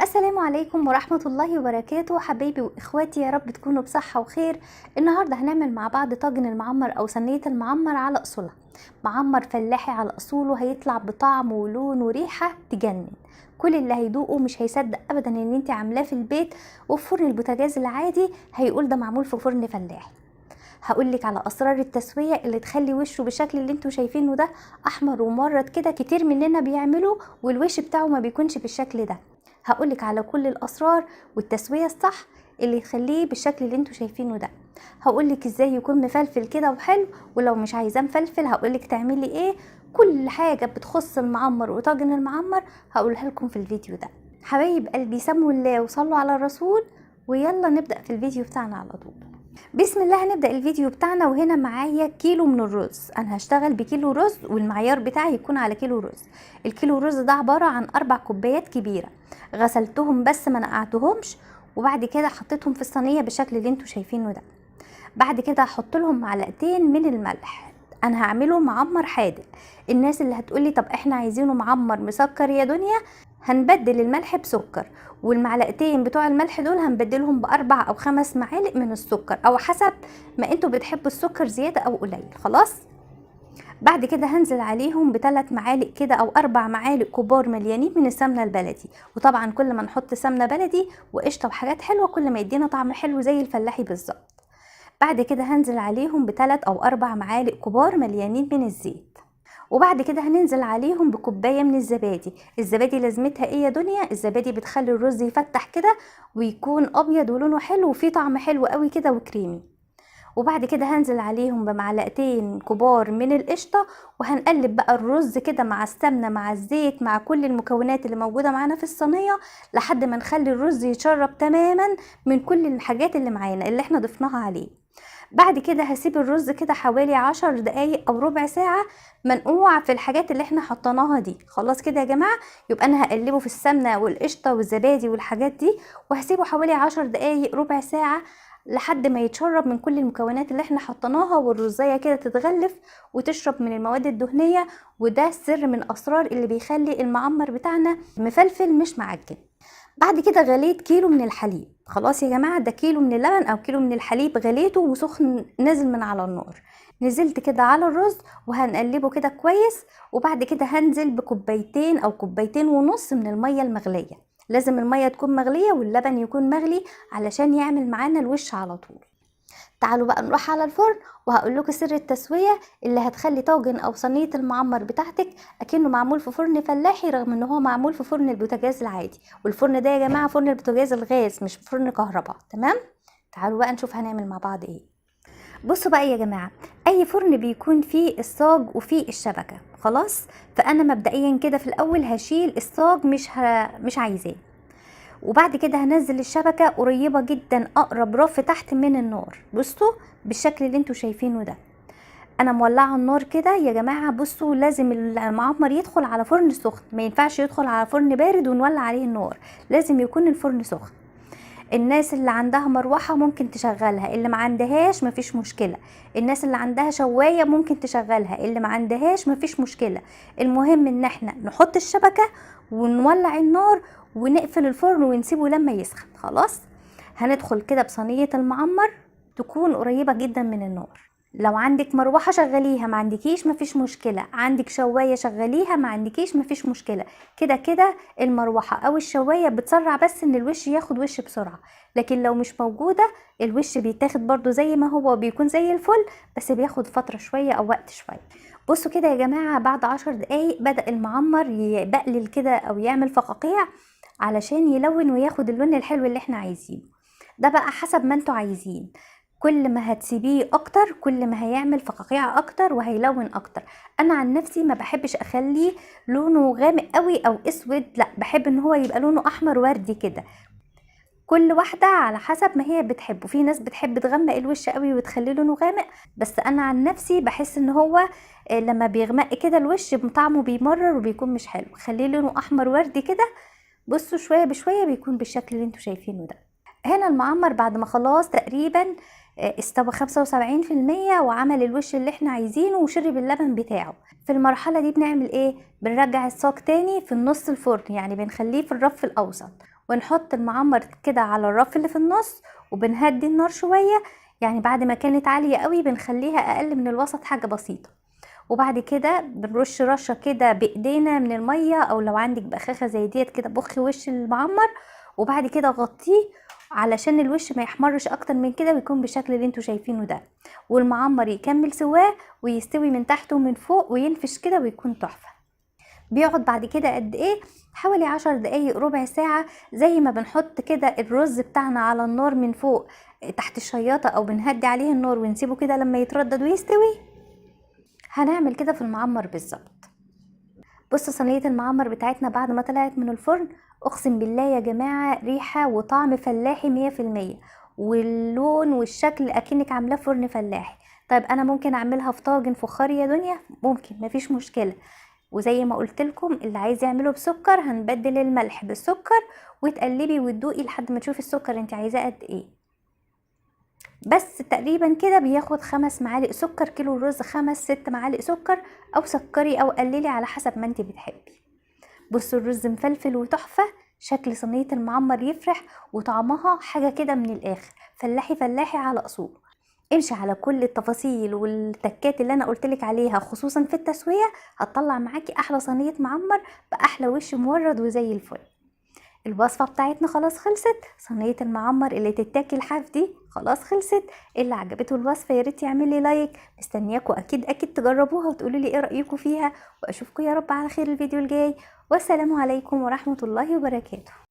السلام عليكم ورحمة الله وبركاته. حبايبي واخواتي، يا رب تكونوا بصحة وخير. النهاردة هنعمل مع بعض طاجن المعمر او صينية المعمر على اصولها. معمر فلاحي على اصوله، هيطلع بطعم ولون وريحة تجنن. كل اللي هيدوقه مش هيصدق ابدا ان انت عاملاه في البيت وفي فرن البوتاجاز العادي، هيقول ده معمول في فرن فلاحي. هقولك على اسرار التسوية اللي تخلي وشه بالشكل اللي انتوا شايفينه ده، احمر ومرد كده، كتير مننا بيعمله والوش بتاعه ما بيكونش بالشكل ده. هقولك على كل الاسرار والتسويه الصح اللي يخليه بالشكل اللي انتوا شايفينه ده. هقولك ازاي يكون مفلفل كده وحلو، ولو مش عايزاه مفلفل هقولك تعملي ايه. كل حاجة بتخص المعمر وطاجن المعمر هقولها لكم في الفيديو ده. حبايب قلبي، سموا الله وصلوا على الرسول، ويلا نبدا في الفيديو بتاعنا على طول. بسم الله. هنبدا الفيديو بتاعنا، وهنا معايا كيلو من الرز. انا هشتغل بكيلو رز، والمعيار بتاعي يكون على كيلو رز. الكيلو رز ده عبارة عن 4 كوبايات كبيرة، غسلتهم بس ما نقعتهمش، وبعد كده حطيتهم في الصينية بالشكل اللي انتوا شايفينه ده. بعد كده هحط لهم معلقتين من الملح. انا هعمله معمر حادق. الناس اللي هتقولي طب احنا عايزينه معمر مسكر يا دنيا، هنبدل الملح بسكر، والمعلقتين بتوع الملح دول هنبدلهم ب4 أو 5 معالق من السكر، او حسب ما انتوا بتحبوا السكر زيادة او قليل. خلاص، بعد كده هنزل عليهم ب3 معالق كده او 4 معالق كبار مليانين من السمنة البلدي. وطبعا كل ما نحط سمنة بلدي وقشطة وحاجات حلوة كل ما يدينا طعم حلو زي الفلاحي بالظبط. بعد كده هنزل عليهم ب3 أو 4 معالق كبار مليانين من الزيت. وبعد كده هننزل عليهم بكوبايه من الزبادي. الزبادي لازمتها ايه يا دنيا؟ الزبادي بتخلي الرز يفتح كده ويكون ابيض ولونه حلو وفيه طعم حلو قوي كده وكريمي. وبعد كده هنزل عليهم بمعلقتين كبار من القشطه، وهنقلب بقى الرز كده مع السمنة مع الزيت مع كل المكونات اللي موجودة معانا في الصينية لحد ما نخلي الرز يتشرب تماما من كل الحاجات اللي معانا اللي احنا ضفناها عليه. بعد كده هسيب الرز كده حوالي 10 دقايق او ربع ساعة منقوع في الحاجات اللي احنا حطيناها دي. خلاص كده يا جماعة، يبقى انا هقلبه في السمنة والقشطة والزبادي والحاجات دي، وهسيبه حوالي 10 دقايق ربع ساعة لحد ما يتشرب من كل المكونات اللي احنا حطيناها، والرزاية كده تتغلف وتشرب من المواد الدهنية. وده السر من اسرار اللي بيخلي المعمر بتاعنا مفلفل مش معجن. بعد كده غليت كيلو من الحليب. خلاص يا جماعة، ده كيلو من اللبن او كيلو من الحليب غليته وسخن نازل من على النار. نزلت كده على الرز وهنقلبه كده كويس. وبعد كده هنزل بكوبايتين او كوبايتين ونص من المية المغلية. لازم المية تكون مغلية واللبن يكون مغلي علشان يعمل معانا الوش على طول. تعالوا بقى نروح على الفرن وهقول لكم سر التسوية اللي هتخلي طاجن او صينية المعمر بتاعتك اكنه معمول في فرن فلاحي، رغم ان هو معمول في فرن البوتاجاز العادي. والفرن ده يا جماعة فرن البوتاجاز الغاز مش فرن كهرباء، تمام؟ تعالوا بقى نشوف هنعمل مع بعض ايه. بصوا بقى يا جماعة، اي فرن بيكون فيه الصاج وفيه الشبكة. خلاص، فانا مبدئيا كده في الاول هشيل الصاج، مش عايزاه. وبعد كده هنزل الشبكة قريبة جدا، اقرب رف تحت من النار. بصوا بالشكل اللي انتوا شايفينه ده، انا مولعة النار كده يا جماعة. بصوا لازم المعمر يدخل على فرن سخن، ما ينفعش يدخل على فرن بارد ونولع عليه النار، لازم يكون الفرن سخن. الناس اللي عندها مروحة ممكن تشغلها، اللي ما عندهاش مفيش مشكلة. الناس اللي عندها شواية ممكن تشغلها، اللي ما عندهاش مفيش مشكلة. المهم ان احنا نحط الشبكة ونولع النار ونقفل الفرن ونسيبه لما يسخن. خلاص، هندخل كده بصينية المعمر تكون قريبة جدا من النار. لو عندك مروحة شغليها، ما عندكيش مفيش مشكلة. عندك شواية شغليها، ما عندكيش مفيش مشكلة. كده كده المروحة او الشواية بتسرع بس ان الوش ياخد وش بسرعة، لكن لو مش موجودة الوش بيتاخد برضو زي ما هو، بيكون زي الفل، بس بياخد فترة شوية او وقت شوية. بصوا كده يا جماعة، بعد 10 دقايق بدأ المعمر يبقلل كده او يعمل فقاقيع علشان يلون وياخد اللون الحلو اللي احنا عايزينه. ده بقى حسب ما انتوا عايزين، كل ما هتسيبيه اكتر كل ما هيعمل فقاقيع اكتر وهيلون اكتر. انا عن نفسي ما بحبش اخليه لونه غامق قوي او اسود، لا بحب ان هو يبقى لونه احمر وردي كده. كل واحدة على حسب ما هي بتحبه. في ناس بتحب تغمق الوش قوي وتخليه لونه غامق، بس انا عن نفسي بحس ان هو لما بيغمق كده الوش طعمه بيمرر وبيكون مش حلو. خليه لونه احمر وردي كده. بصوا شوية بشوية بيكون بالشكل اللي انتوا شايفينه ده. هنا المعمر بعد ما خلاص تقريبا استوى 75% وعمل الوش اللي احنا عايزينه وشرب اللبن بتاعه. في المرحلة دي بنعمل ايه؟ بنرجع الصاج تاني في النص الفرن، يعني بنخليه في الرف الاوسط، ونحط المعمر كده على الرف اللي في النص، وبنهدي النار شوية، يعني بعد ما كانت عالية قوي بنخليها اقل من الوسط حاجة بسيطة. وبعد كده بنرش رشة كده بايدينا من المية، او لو عندك بخاخة زي ديت كده بخي وش المعمر، وبعد كده غطيه علشان الوش ما يحمرش اكتر من كده ويكون بالشكل اللي انتوا شايفينه ده، والمعمر يكمل سواه ويستوي من تحت ومن فوق وينفش كده ويكون تحفة. بيقعد بعد كده قد ايه؟ حوالي 10 دقايق ربع ساعة، زي ما بنحط كده الرز بتاعنا على النار من فوق تحت الشياطة، او بنهدي عليه النار ونسيبه كده لما يتردد ويستوي. هنعمل كده في المعمر بالظبط. بصوا صينية المعمر بتاعتنا بعد ما طلعت من الفرن، اقسم بالله يا جماعة ريحة وطعم فلاحي مية في المية، واللون والشكل اكنك عاملاه فرن فلاحي. طيب انا ممكن اعملها في طاجن فخاري يا دنيا؟ ممكن، مفيش مشكلة. وزي ما قلت لكم اللي عايز يعمله بسكر هنبدل الملح بالسكر، وتقلبي وتدوقي لحد ما تشوفي السكر انت عايزاه قد ايه. بس تقريبا كده بياخد 5 معالق سكر، كيلو الرز 5-6 معالق سكر، او سكري او قللي على حسب ما انت بتحبي. بصوا الرز مفلفل وتحفة، شكل صينية المعمر يفرح، وطعمها حاجة كده من الاخر، فلاحي فلاحي على اصوله. امشي على كل التفاصيل والتكات اللي انا قلتلك عليها، خصوصا في التسوية، هتطلع معاكي احلى صينية معمر باحلى وش مورد وزي الفل. الوصفة بتاعتنا خلاص خلصت، صينية المعمر اللي تتاكل حاف دي خلاص خلصت. اللي عجبته الوصفة يا ريت يعمل لي لايك، مستنياكوا اكيد اكيد تجربوها وتقولوا لي ايه رأيكم فيها، واشوفكم يا رب على خير الفيديو الجاي. والسلام عليكم ورحمة الله وبركاته.